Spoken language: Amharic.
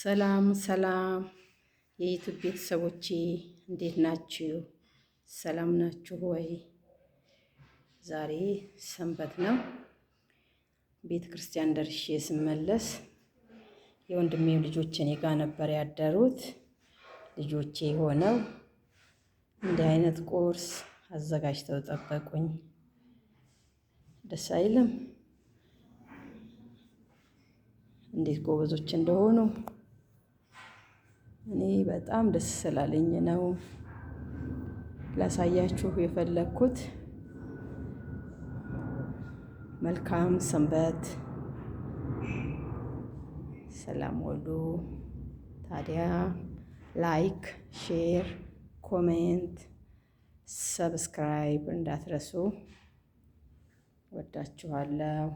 ሰላም ሰላም የ YouTube ቤተሰቦቼ፣ እንዴት ናችሁ? ሰላም ናችሁ ወይ? ዛሬ ሰንበት ነው። ቤተ ክርስቲያን ደርሼ ስመለስ የወንድሜም ልጆች እኔ ጋር ነበር ያደሩት። ልጆቼ ሆነው እንዲህ አይነት ቁርስ አዘጋጅተው ጠበቁኝ። ደስ አይልም? እንዴት ጎበዞች እንደሆኑ። እኔ በጣም ደስ ስላለኝ ነው ላሳያችሁ የፈለግኩት። መልካም ሰንበት፣ ሰላም ወሉ። ታዲያ like፣ share፣ comment፣ subscribe እንዳትረሱ። ወዳችኋለሁ።